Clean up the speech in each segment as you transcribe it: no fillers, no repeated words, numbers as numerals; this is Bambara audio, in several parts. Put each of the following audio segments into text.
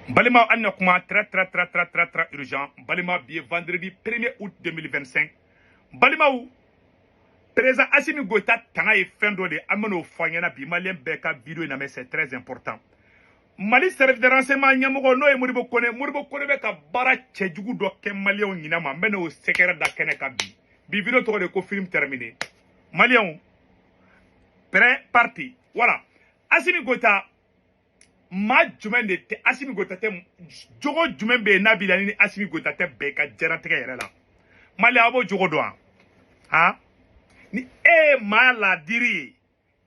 Balima, an na kuma très très très très très très urgent. Balima, bi ye vendredi 1er août 2025. Balimaw, président Assimi Goïta tanga ye fɛn dɔ de, an bɛn'o fɔ an ɲɛna bi. Malien bɛɛ ka vidéo in lamɛn, c'est très important. Mali service de renseignement ɲɛmɔgɔ, n'o ye Modibo Kone, Modibo Kone bɛ ka baara cɛjugu dɔ kɛ maliyɛnw ɲinɛ ma. N bɛn'o sɛgɛrɛ da kɛnɛ kan bi. Bi vidéo tɔgɔ de ko film terminé. Maliyɛnw, prêt, parti. Voilà, Assimi Goïta, maa jumɛn de tɛ Assimi Goïta tɛ? Jogo jumɛn bɛ yen n'a b'i la ni Assimi Goïta tɛ bɛn i ka diɲɛlatigɛ yɛrɛ la? Maliyɛn, a b'o jogo dɔn wa? Han, ni e ye maa laadiri ye,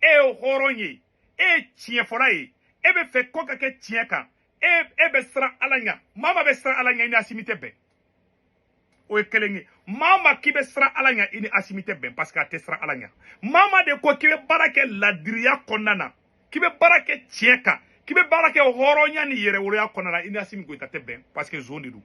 e ye hɔrɔn ye, e ye tiɲɛfɔla ye, e bɛ fɛ ko ka kɛ tiɲɛ kan, e bɛ siran Ala ɲɛ, maa maa bɛ siran Ala ɲɛ, i ni Assimi tɛ bɛn. O ye kelen ye. Maa maa k'i bɛ siran Ala ɲɛ, i ni Assimi tɛ bɛn, parce que a tɛ siran Ala ɲɛ. Maa maa de ko k'i bɛ baara kɛ ladiriya kɔnɔna na, k'i bɛ baara kɛ tiɲɛ kan, k'i bɛ baara kɛ hɔrɔnya ni yɛrɛwoloya kɔnɔna na, i ni Assimi Goïta tɛ bɛn, parce que zon de don.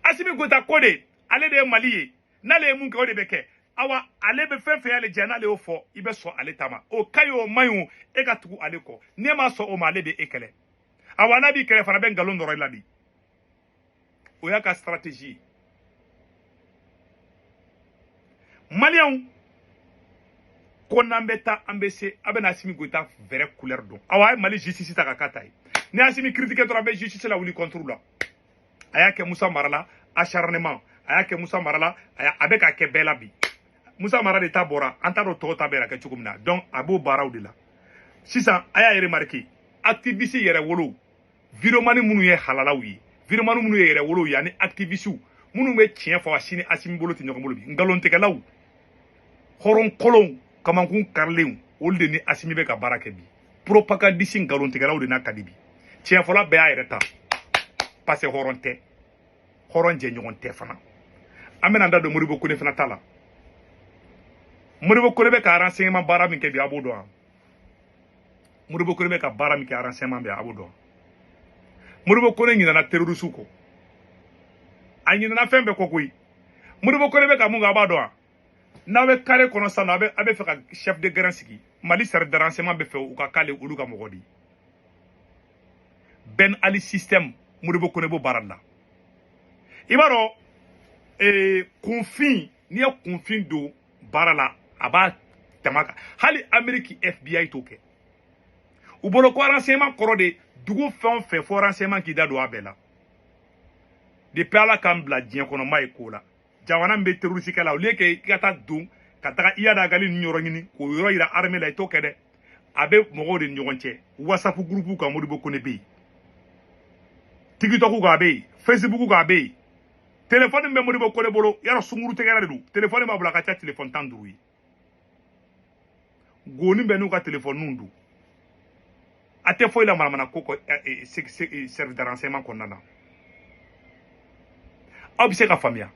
Assimi Goïta ko de ale de ye Mali ye, n'ale ye mun kɛ, o de bɛ kɛ. Awa, ale bɛ fɛn fɛn y'ale diya, n'ale y'o fɔ, i bɛ sɔn ale ta ma. O ka ɲi, o man ɲi, o e ka tugu ale kɔ. N'e ma sɔn o ma, ale bɛ e kɛlɛ. Awa, n'a b'i kɛlɛ fana, bɛ nkalon dɔrɔn i la bi. O y'a ka stratégie ye. Maliyɛnw ko n'an bɛ taa, an bɛ se, a bɛna Assimi Goïta vraie couleur dɔn. Awa, a ye Mali justice ta ka k'a ta ye. Ni Assimi critiqué dɔrɔn, a bɛ justice la wuli contre la. A y'a kɛ Musa Mara la, acharnement. A y'a kɛ Musa Mara la, a bɛ k'a kɛ bɛɛ la bi. Musa Mara de ta bɔra, an t'a dɔn tɔw ta bɛ kɛ cogo min na. Donc a b'o baaraw de la sisan. A y'a remarqué, activiste yɛrɛ wolo, vidéoman minnu ye halalaw ye, vidéoman minnu ye yɛrɛ wolo ye, ani activiste minnu bɛ tiɲɛ fɔ, a sini Assimi bolo tɛ ɲɔgɔn bolo bi. Nkalontigɛlaw, hɔrɔnkolonw, kamankun karilenw, olu de ni Assimi bɛ ka baara kɛ bi. Propagandiste nkalontigɛlaw de n'a ka di bi. Tiɲɛfɔla bɛɛ y'a yɛrɛ ta, parce que hɔrɔn tɛ, hɔrɔn jɛɲɔgɔn tɛ fana. An bɛna da don Modibo Kone fana ta la. Modibo Kone bɛ ka renseignement baara min kɛ bi, a b'o dɔn wa? Modibo Kone bɛ ka baara min kɛ renseignement bɛ, a b'o dɔn. Modibo Kone ɲinɛna terroriste kɔ, a ɲinɛna fɛn bɛɛ kɔ koyi. Modibo Kone bɛ ka mun kɛ, a b'a dɔn wa? N'aw bɛ carré kɔnɔ sisan, a bɛ fɛ ka chef de grain sigi, Mali service de renseignement bɛ fɛ u ka k'ale olu ka mɔgɔ de ye. Ben Ali système, Modibo Kone b'o baara de la. I b'a dɔn, kunfin, n'i ye kunfin don baara la, a b'a tama kan. Hali Amérique FBI t'o kɛ. U bolo ko renseignement kɔrɔ de, dugu fɛn o fɛn fo renseignement k'i da don a bɛɛ la. Depuis Ala k'an bila diɲɛ kɔnɔ, ma ye ko la jamana min bɛ terroriste kɛ la, au lieu que i ka taa don ka taga Iyad Ag Ghali ninnu yɔrɔ ɲini k'o yɔrɔ yira armée la, i t'o kɛ dɛ. A bɛ mɔgɔw de ni ɲɔgɔn cɛ. WhatsApp groupe kan, Modibo Kone bɛ yen, TikTok kan a bɛ yen, Facebook kan a bɛ yen. Téléphone min bɛ Modibo Kone bolo, yarɔ sunkuru tɛgɛrɛ de don. Téléphone b'a bolo, a ka ca téléphone 15 ye. Goni bɛ n'u ka téléphone don, a tɛ foyi la manamana ko kɔ. Service de renseignement kɔnɔna na, aw bɛ se ka faamuya.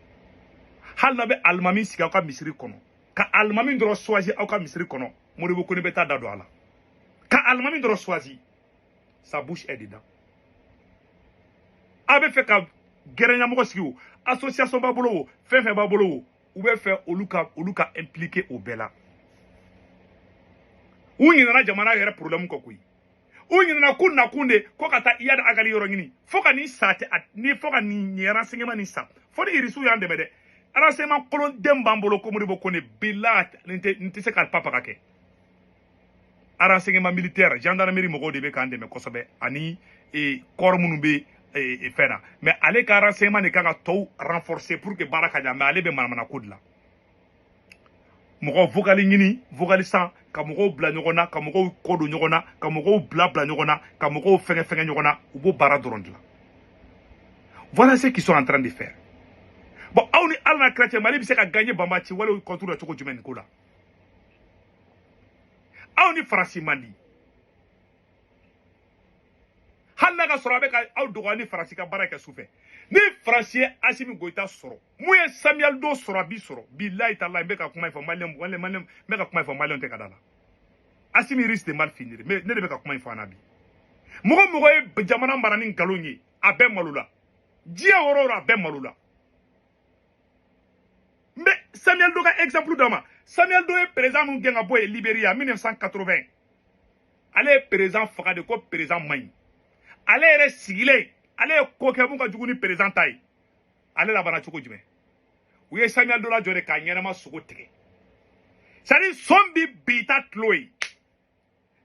Hali n'a bɛ alimami sigi aw ka misiri kɔnɔ, ka alimami dɔrɔn choisi aw ka misiri kɔnɔ, Modibo Kone bɛ taa da don a la. Ka alimami dɔrɔn choisi, sa bouche est dedans. A bɛ fɛ ka gɛrɛ ɲɛmɔgɔ sigi, o association b'a bolo, o fɛn fɛn b'a bolo, o u bɛ fɛ olu ka impliqué o bɛɛ la. U ɲinɛna jamana yɛrɛ problème kɔ koyi. U ɲinɛna k'u nakun de ko ka taa Iyad Ag Ghali yɔrɔ ɲini, fo ka nin sa tɛ ni fo ka nin renseignement nin sa, fo ni irisiw y'an dɛmɛ dɛ. Renseignement kolonden b'an bolo ko Modibo Kone bila, nin tɛ se ka papa ka kɛ. Renseignement militaire, gendarmerie mɔgɔw de bɛ k'an dɛmɛ kosɛbɛ, ani corps minnu bɛ fɛn na. Mais ale ka renseignement de kan ka tɔw renforcer pour que baara ka ɲa. Mais ale bɛ manamana ko de la. Mɔgɔ vocal ɲini, vocal san, ka mɔgɔw bila ɲɔgɔn na, ka mɔgɔw kɔ don ɲɔgɔn na, ka mɔgɔw bila bila ɲɔgɔn na, ka mɔgɔw fɛngɛ fɛngɛ ɲɔgɔn na, u b'o baara dɔrɔn de la. Voilà ce qu'ils sont en train de faire. Bon, aw ni Ala n'a kira cɛ, Mali bɛ se ka gagner banbaci walew contre la cogo jumɛn nin ko la? Aw ni Faransi man di, hali n'a ka sɔrɔ a bɛ ka aw dɔgɔya ni Faransi ka baara kɛ sufɛ. Ni Faransi ye Assimi Goïta sɔrɔ, mun ye Samuel Doe sɔrɔ, a b'i sɔrɔ. Bilayi talayi, n bɛ ka kuma in fɔ maliyɛn, maliyɛn, maliyɛn, n bɛ ka kuma in fɔ maliyɛnw tɛ ka da la. Assimi risque de mal finir. Mais ne de bɛ ka kuma in fɔ an na bi. Mɔgɔ mɔgɔ ye jamana mara ni nkalon ye, a bɛɛ malo la. Diɲɛ yɔrɔ o yɔrɔ, a bɛɛ malo la. N bɛ Samuel Doe ka exemple d'a ma. Samuel Doe ye président min gɛn ka bɔ yen Libéria 1980, ale ye président faga de ko président man ɲi. Ale yɛrɛ sigilen, ale ye ko kɛ mun ka jugu ni président ta ye. Ale labanna cogo jumɛn? U ye Samuel Doe lajɔ de k'a ɲɛnama sogo tigɛ. C'est à dire, son bi bi ta tulo ye.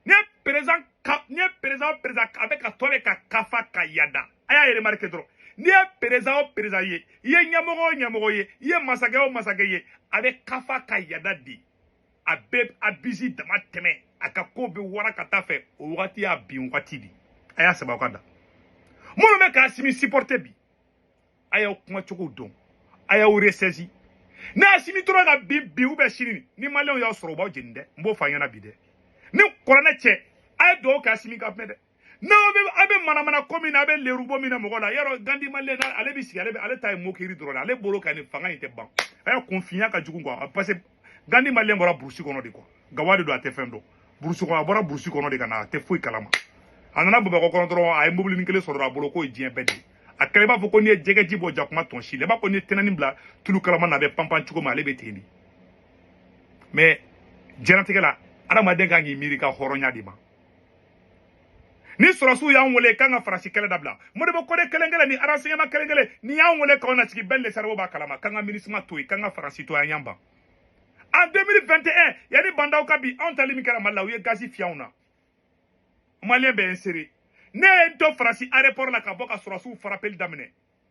Ni ye président ka, ni ye président o président a bɛ ka tɔ bɛ ka kafa ka yada, a y'a remarqué dɔrɔn, n'i ye président o président ye, i ye ɲɛmɔgɔ o ɲɛmɔgɔ ye, i ye masakɛ o masakɛ ye, a bɛ kafa ka yada di, a bɛ abisi dama tɛmɛ, a ka ko bɛ wara ka taa fɛ. O wagati y'a bin wagati de. A y'a sɛbɛn aw ka da. Minnu bɛ k'Assimi supporter bi, a y'aw kumacogo dɔn, a y'aw ressaisi. N'a Assimi tora ka bin bi ou bien sini, ni Maliyɛnw y'aw sɔrɔ, u b'aw jeni dɛ. N b'o fɔ a ɲɛna bi dɛ. Ni kuranɛ cɛ, a ye dugawu kɛ Assimi ka mɛn dɛ. N'aw bɛ, a bɛ manamana ko min na, a bɛ lerubo min na mɔgɔ la, yarɔ Gandi Maliyɛn na, ale bɛ sigi, ale bɛ ale ta ye moquerie dɔrɔn de. Ale bolo ka nin fanga in tɛ ban. A y'a kunfinya ka jugu quoi, parce que Gandi Maliyɛn bɔra brousse kɔnɔ de quoi. Gawa de don, a tɛ fɛn dɔn. Brousse kɔnɔ, a bɔra brousse kɔnɔ de ka na, a tɛ foyi kalama. A nana Bamakɔ kɔnɔ dɔrɔn, a ye mobilinin kelen sɔrɔ a bolo k'o ye diɲɛ bɛɛ de ye. A kɛra i b'a fɔ ko n'i ye jɛgɛji bɔ jakuma tɔn si la, i b'a fɔ n'i ye tɛnɛnin bila tulu kalama na, a bɛ panpan cogo min, ale bɛ ten de. Mais diɲɛlatigɛ la, adamaden kan k'i miiri ka hɔrɔnya de ma. Ni sɔrɔsiw y'an wele k'an ka Faransi kɛlɛ dabila, Modibo Kone kelen kelen ni renseignement kelen kelen ni y'an wele k'aw na sigi, bɛɛ le cerveau b'a kalama k'an ka MINUSMA to yen, k'an ka Faransi to yen, an y'an ban. En 2021, yanni bandaw ka bi, anw tali min kɛra Mali la, u ye gazi fiyɛ anw na. Maliyɛn bɛ inséré. Ne ye n to Faransi aéroport la ka bɔ ka sɔrɔsiw farapeli daminɛ,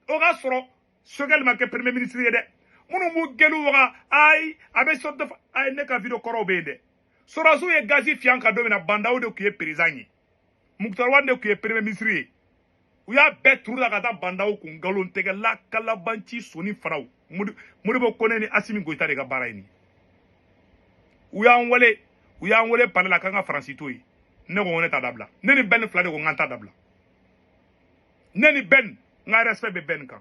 o ka sɔrɔ Choguel ma kɛ premier ministre ye dɛ. Minnu b'u gɛlu waga, ayi, a bɛ sɔ dɔ, ayi, ne ka vidéo kɔrɔw bɛ yen dɛ. Sɔrɔsiw ye gazi fiyɛ an kan don min na, Bandaw de tun ye président ye, Moctar Ouane de tun ye premier ministre ye. U y'a bɛɛ turu la ka taa Bandaw kun. Nkalontigɛla kalabanci soni faraw, Modibo Kone ni Assimi Goïta de ka baara ye nin. U y'an wele, u y'an wele palais la k'an ka Faransi to yen. Ne ko ne t'a dabila. Ne ni Ben fila de ko n k'an t'a dabila. Ne ni Ben, n ka respect bɛ Ben kan.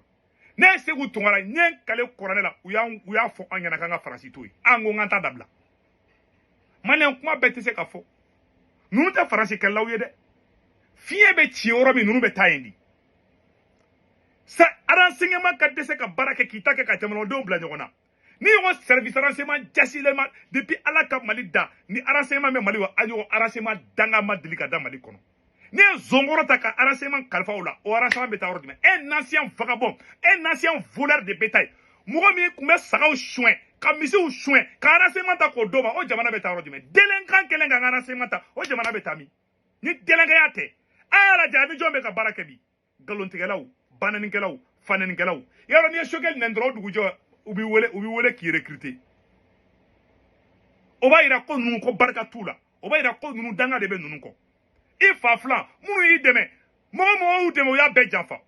Ne ye Segu Tunkara, n ye n kale kuranɛ la, u y'a fɔ an ɲɛna k'an ka Faransi to yen, an ko n k'an t'a dabila. Maliyɛn, kuma bɛɛ tɛ se ka fɔ. Ninnu tɛ Faransi kɛlɛlaw ye dɛ. Fiɲɛ bɛ ci yɔrɔ min, ninnu bɛ taa yen de. Sa renseignement ka dɛsɛ ka baara kɛ, k'i ta kɛ ka jamanadenw bila ɲɔgɔn na. Ni ɲɔgɔn service renseignement jasilen ma depuis Ala ka Mali da, ni renseignement bɛ Mali wa, a ɲɔgɔn renseignement danga ma deli ka da Mali kɔnɔ. Ni ye zonkɔrɔ ta ka renseignement kalifa o la, o renseignement bɛ taa yɔrɔ jumɛn? Un ancien vagabond, un ancien voleur de bétail, mɔgɔ min tun bɛ sagaw suɲɛ ka misiw suɲɛ, ka renseignement ta k'o d'o ma, o jamana bɛ taa yɔrɔ jumɛn? Délinquant kelen ka renseignement ta, o jamana bɛ taa min? Ni délinquant tɛ, a y'a lajɛ, a ni jɔn bɛ ka baara kɛ bi? Nkalontigɛlaw, banɛnikɛlaw, fanɛnikɛlaw. Yarɔ, n'i ye Choguel nɛni dɔrɔn, o dugujɛ u b'i wele, u b'i wele k'i recruter. O b'a yira ko ninnu ko barika t'u la. O b'a yira ko ninnu danga de bɛ ninnu kɔ. I fa filan minnu y'i dɛmɛ, mɔgɔ mɔgɔ y'u dɛmɛ, u y'a bɛɛ janfa,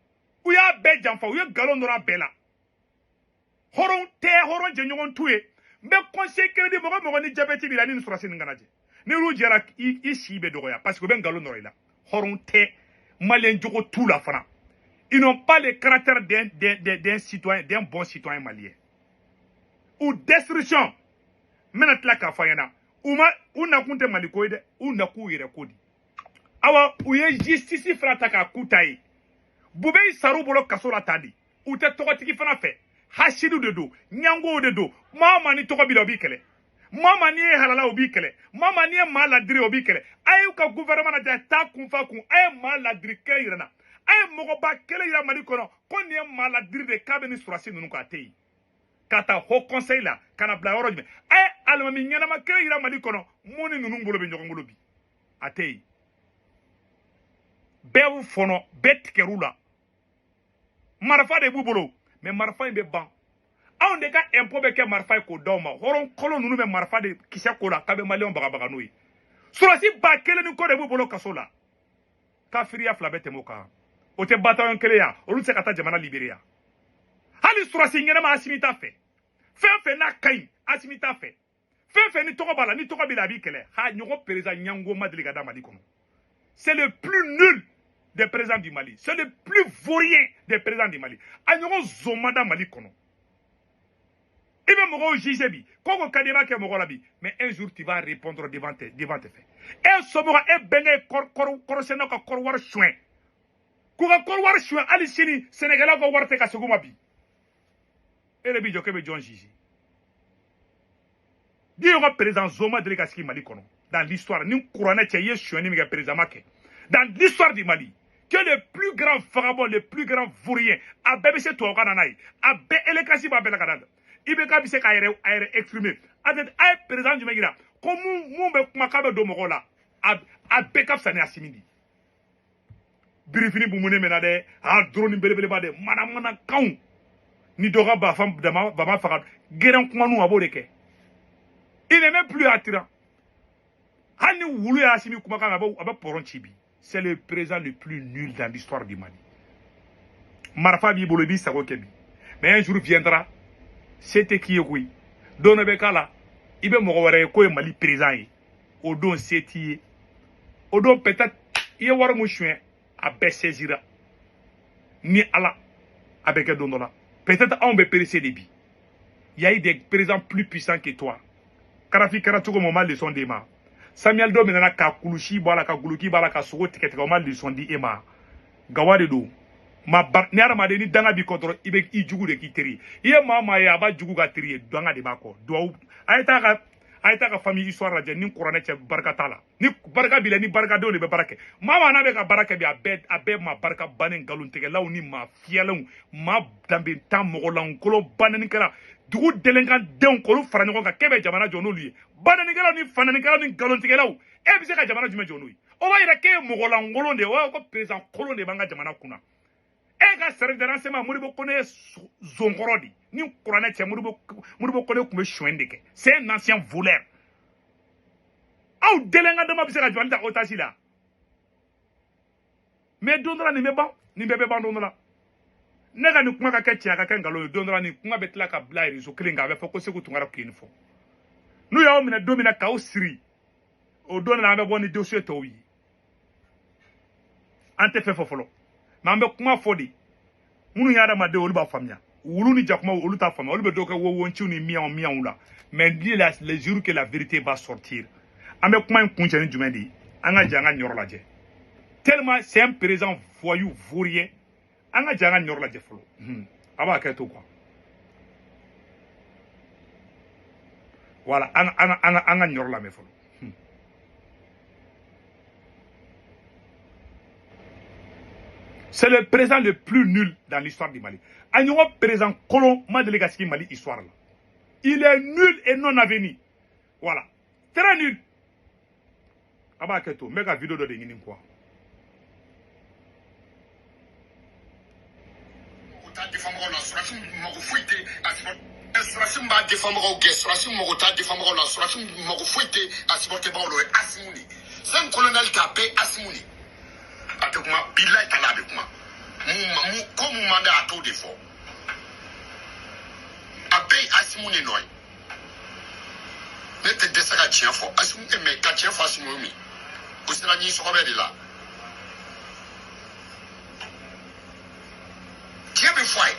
u y'a bɛɛ janfa, u ye nkalon dɔrɔn a bɛɛ la. Hɔrɔn tɛ, hɔrɔn jɛɲɔgɔn t'u ye. N bɛ conseil kelen di mɔgɔ mɔgɔ: ni jabɛti b'i la, ni nin sɔrɔsi nin kana jɛ, ni olu jɛra, i si bɛ dɔgɔya, parce que u bɛ nkalon nɔrɔ i la. Hɔrɔn tɛ, Maliyɛn jogo t'u la fana. Ils n'ont pas le caractère d'un citoyen, d'un bon citoyen malien. Ou destruction. N bɛna tila k'a fɔ a ɲɛna. U ma, u nakun tɛ Mali ko ye dɛ, u nakun yɛrɛ ko di. Awa, u ye justice fana ta k'a k'u ta ye. Boubèye sar'u bolo kaso la tan de. U tɛ tɔgɔtigi fana fɛ. Hasidu de don, ɲangow de don. Maa o maa ni tɔgɔ b'i la, o b'i kɛlɛ. Maa o maa n'i ye halala, o b'i kɛlɛ. Maa o maa n'i ye maa ladiri, o b'i kɛlɛ. A y'u ka gouvernement lajɛ, taa kun fa kun. A ye maa ladiri kelen yira n na. A ye mɔgɔba kelen yira Mali kɔnɔ ko nin ye maa ladiri de, k'a bɛ ni sɔrɔsi ninnu kan, a tɛ yen. Ka taa haut conseil la ka na bila yɔrɔ jumɛn? A ye alimami ɲɛnama kelen yira Mali kɔnɔ mun ni ninnu bolo bɛ ɲɔgɔn bolo bi, a tɛ yen. Bɛɛ y'u fɔnɔ, bɛɛ tigɛr'u la. Marifa de b'u bolo, mais marifa in bɛ ban. Anw de ka impôt bɛ kɛ marifa ye k'o d'aw ma. Hɔrɔn kolon ninnu bɛ marifa de kisɛ ko la k'a bɛ Maliyɛnw bagabaga n'o ye. Sɔrɔsi 1000 ni kɔ de b'u bolo kaso la. Kafiriya fila bɛ tɛmɛ o kan, o tɛ bataillon kelen yan, olu tɛ se ka taa jamana libérer yan. Hali sɔrɔsi ɲɛnama, Asimi t'a fɛ. Fɛn fɛn n'a ka ɲi, Asimi t'a fɛ. Fɛn fɛn ni tɔgɔ b'a la, ni tɔgɔ b'i la, a b'i kɛlɛ. Ha, ɲɔgɔn président ɲango ma deli ka da Mali kɔnɔ. C'est le plus nul des présidents du Mali, c'est le plus vaurien des présidents du Mali. A ɲɔgɔn zon ma da Mali kɔnɔ. I bɛ mɔgɔw juger bi, ko ko ka di, i b'a kɛ mɔgɔ la bi, mais un jour tu vas répondre devant tes faits. E somɔgɔ, e bɛnkɛ ye kɔrɔsɛnɛw ka kɔrɔ wari suɲɛ, k'u ka kɔrɔ wari suɲɛ. Hali sini sɛnɛkɛlaw ka wari tɛ ka segin u ma bi. E de b'i jɔ k'e bɛ jɔn juger? N'i y'o ka président zon ma deli ka sigi Mali kɔnɔ dans l'histoire, ni kuranɛ cɛ, i ye sonyɛni min kɛ, président ma kɛ dans l'histoire du Mali. K'i Tu es le plus grand vagabond, le plus grand vaurien. A bɛɛ bɛ se tubabukan na n'a ye. A bɛɛ élégance b'a bɛɛ la ka da. IBK bɛ se k'a yɛrɛ exprimer. A tɛ a ye président jumɛn yira ko mun bɛ kuma k'a bɛ don mɔgɔw la. A bɛɛ ka fisa ni Assimi de ye. Birifini bumunen mɛna dɛ. A drone belebeleba dɛ. Manamanakanw. Ni dɔ ka bafan dama bama faga gɛrɛn kumaninw a b'o de kɛ. Il n'est même plus attirant. Hali ni wulu y'a Assimi kumakan a bɛ pɔrɔn ci bi. C'est le président le plus nul dans l'histoire du Mali. Marifa b'i bolo i b'i sago kɛ bi. Mais un jour viendra, se tɛ k'i ye koyi. Don dɔ bɛ k'a la, i bɛ mɔgɔ wɛrɛ ye k'o ye Mali président ye. O don se t'i ye. O don peut-être i ye wari mun suɲɛ, a bɛɛ saisira. Ni Ala, a bɛ kɛ don dɔ la. Peut-être anw bɛ pressé de bi. Il y a eu des présidents plus puissants que toi. Karafi kɛra cogo min o ma leçon d'e ma. Samuel dɔ minɛna ka kulusi bɔ a la ka guloki b'a la ka sogo tigɛ tigɛ o ma leçon di e ma. Gawa de don. Ma bar ni hadamaden ni danga b'i kɔ dɔrɔn i bɛ i jugu de k'i teri ye. I ye maa o maa ye a b'a jugu ka teri ye danga de b'a kɔ. Duwawu a ye taa ka famille histoire lajɛ ni kuranɛ cɛ barika t'a la. Ni barika b'i la ni barikadenw de bɛ baara kɛ. Maa o maa n'a bɛ ka baara kɛ bi a bɛɛ maa barika bannen nkalontigɛlaw ni maa fiyɛlenw maa danbetan mɔgɔlankolon bannenikɛla dugu délinquant denw k'olu fara ɲɔgɔn kan k'e bɛ jamana jɔ n'olu ye. Bannenikɛlaw ni fanɛnikɛlaw ni nkalontigɛlaw e bɛ se ka jamana jumɛn jɔ n'o ye? O b'a yira k'e ye mɔgɔlankolon de ye. O b'a fɔ ko président kolon de b'an ka jamana kunna. E ka service de renseignement Modibo Kone ye zonkɔrɔ de ni kuranɛ cɛ Modibo Kone tun bɛ sonya de kɛ. C'est un ancien voleur. Aw délinquant dama bɛ se ka jɔ ta otage la. Mais don dɔ la nin bɛ ban, nin bɛɛ bɛ ban don dɔ la. Ne ka nin kuma ka kɛ tiɲɛ a ka kɛ nkalon ye don dɔ la nin kuma bɛ tila ka bila réseau kelen kan a bɛ fɔ ko Sekou Tounkara tun ye nin fɔ. N'u y'aw minɛ don min na k'aw siri o don na an bɛ bɔ ni dossier tɔw ye. An tɛ fɛn fɔ fɔlɔ. Mais an bɛ kuma fɔ de. Minnu ye adamaden olu b'a faamuya. Wulu ni jakumaw olu t'a faamuya. Olu bɛ dɔ kɛ wowonciw ni miyaw miyaw la. Mais les jours que la vérité va sortir. An bɛ kuma in kuncɛ ni jumɛn de ye? An ka jɛ an ka nin yɔrɔ lajɛ. Tellement c'est un président voyou vaurien. An ka jɛ an ka nin yɔrɔ lajɛ fɔlɔ. A b'a kɛ to quoi. Voilà, an ka nin yɔrɔ lamɛn fɔlɔ. C'est le président le plus nul dans l'histoire du Mali. Un président colon m'a deli ka sigi Mali histoire là. Il est nul et non avenu. Voilà. Très nul. A b'a kɛ to, n bɛ ka vidéo dɔ de ɲini quoi. U t'a défendbagaw la, sɔrɔdasi mago foyi tɛ a sɔrɔdasi min b'a défendbagaw gɛn, sɔrɔdasi mago t'a défendbagaw la, sɔrɔdasi mago foyi tɛ a supporterbagaw la, o ye Assimi de ye. 5 colonel t'a bɛɛ ye Assimi de ye. A tɛ kuma, bilayi t'a la a bɛ kuma. Mun ko mun man d'a ye a t'o de fɔ. A bɛɛ ye Assimi de nɔ ye. Ne tɛ dɛsɛ ka tiɲɛ fɔ. Assimi mais ka tiɲɛ fɔ Assimi ye min? O sera ɲin sɔgɔbɛ de la. Tiɲɛ bɛ fɔ a ye.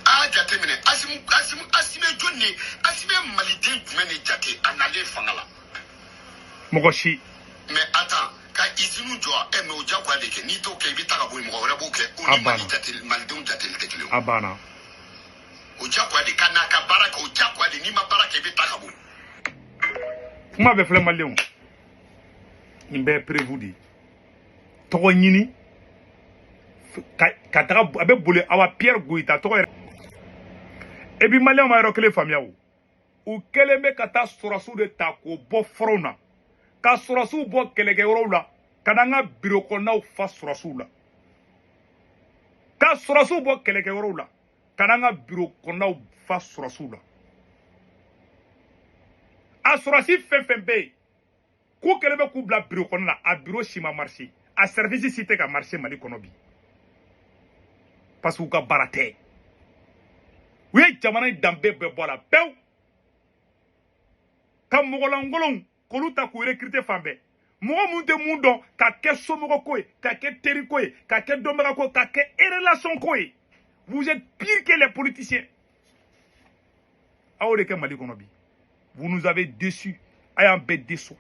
A y'a jateminɛ Assimi ye jɔni de ye? Assimi ye maliden jumɛn de jate a nalen fanga la? Mɔgɔ si. Mais attends, ka usine jɔ mais o diyagoya de kɛ. N'i t'o kɛ i bɛ taa ka bɔ yen, mɔgɔ wɛrɛ b'o kɛ. O ni Mali jate malidenw jateli tɛ kelen ye. A banna. O diyagoya de ka n'a ka baara kɛ, o diyagoya de n'i ma baara kɛ i bɛ taa ka bɔ yen. Kuma bɛɛ filɛ maliyɛnw. Nin bɛɛ ye prévu de ye. Tɔgɔ ɲini ka taga a bɛ boli awa Pierre Goïta tɔgɔ yɛrɛ. Et puis maliyɛnw ma yɔrɔ kelen faamuya o. U kɛlen bɛ ka taa sɔrɔsiw de ta k'o bɔ front na. Ka sɔrɔsiw bɔ kɛlɛkɛyɔrɔw la ka na an ka biro kɔnɔnaw fa sɔrɔsiw la. Ka sɔrɔsiw bɔ kɛlɛkɛyɔrɔw la ka na an ka biro kɔnɔnaw fa sɔrɔsiw la. A sɔrɔsi fɛn fɛn bɛ yen k'u kɛlen bɛ k'u bila biro kɔnɔna la, a biro si ma marché, a service si tɛ ka marché Mali kɔnɔ bi. Parce que u ka baara tɛ. U ye jamana in danbe bɛɛ bɔ a la pewu. Ka mɔgɔlankolonw k'olu ta k'u recruter fan bɛɛ. Mɔgɔ mun tɛ mun dɔn ka kɛ somɔgɔ ko ye, ka kɛ teri ko ye, ka kɛ dɔnbaga ko ye, ka kɛ relation ko ye. Vous êtes pire que les politiciens. Aw de kɛ Mali kɔnɔ bi. Vous nous avez déçus. A y'an bɛɛ déçu.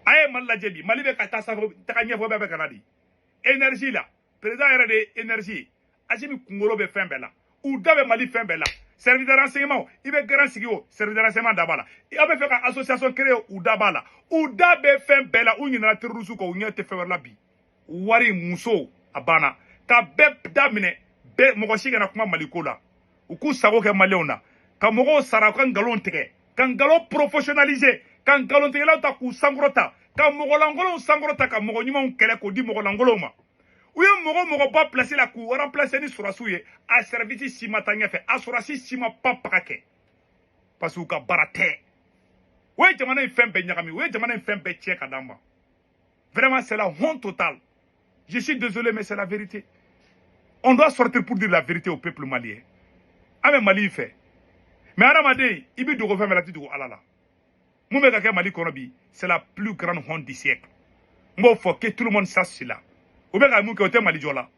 A ye Mali lajɛ bi. Mali bɛ ka taa sanfɛ, taga ɲɛfɔ bɛɛ bɛ ka na di. Énergie la. Président yɛrɛ de ye énergie ye. Assimi kunkolo bɛ fɛn bɛɛ la. U da bɛ Mali fɛn bɛɛ la. Service de renseignement, i bɛ garan sigi o, service de renseignement da b'a la. Aw bɛ fɛ ka association créer, u da b'a la. U da bɛ fɛn bɛɛ la. U ɲinɛna terroriste kɔ, u ɲɛ tɛ fɛn wɛrɛ la bi. Wari, muso, a banna ka bɛɛ daminɛ bɛɛ. Mɔgɔ si kana kuma Maliko la. U k'u sago kɛ Maliyɛnw na, ka mɔgɔw sara, u ka nkalon tigɛ, ka nkalon professionnaliser, ka nkalontigɛlaw ta k'u sankɔrɔta, ka mɔgɔlankolonw sankɔrɔta, ka mɔgɔ ɲumanw kɛlɛ k'o di mɔgɔlankolonw ma. U ye mɔgɔ mɔgɔ ba place la k'u remplacer ni sɔrɔsiw ye, a service si ma taa ɲɛfɛ, a sɔrɔsi si ma pan paga kɛ, parce que u ka baara tɛ. O ye jamana in fɛn bɛɛ ɲagami, o ye jamana in fɛn bɛɛ tiɲɛ ka d'an ma. Vraiment, c'est la honte totale. Je suis désolé, mais c'est la vérité. On doit sortir pour dire la vérité au peuple malien. An bɛ Mali fɛ, mais hadamaden, i bɛ dogo fɛn bɛɛ la, i tɛ dogo Ala la. Mun bɛ ka kɛ Mali kɔnɔ bi, c'est la plus grande honte du siècle. N b'o fɔ, que tout le monde sache cela. U bɛ ka mun kɛ, o tɛ Mali jɔ la.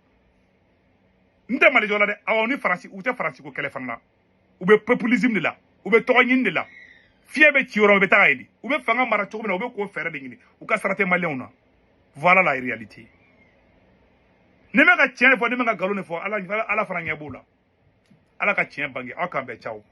N tɛ Mali jɔ la dɛ. Awɔ, ni Faransi, u tɛ Faransi ko kɛlɛ fana la. U bɛ populisme de la, u bɛ tɔgɔ ɲini de la. Fiɲɛ bɛ ci yɔrɔ, u bɛ taga yen de. U bɛ fanga mara cogo min na, u bɛ k'o fɛɛrɛ de ɲini. U ka sara tɛ Maliyɛnw na. Voilà la réalité. Ni bɛ ka tiɲɛ fɔ, ni bɛ ka nkalon de fɔ, Ala, Ala fana ɲɛ b'o la. Ala ka tiɲɛ bange. Aw k'an bɛn, ciao.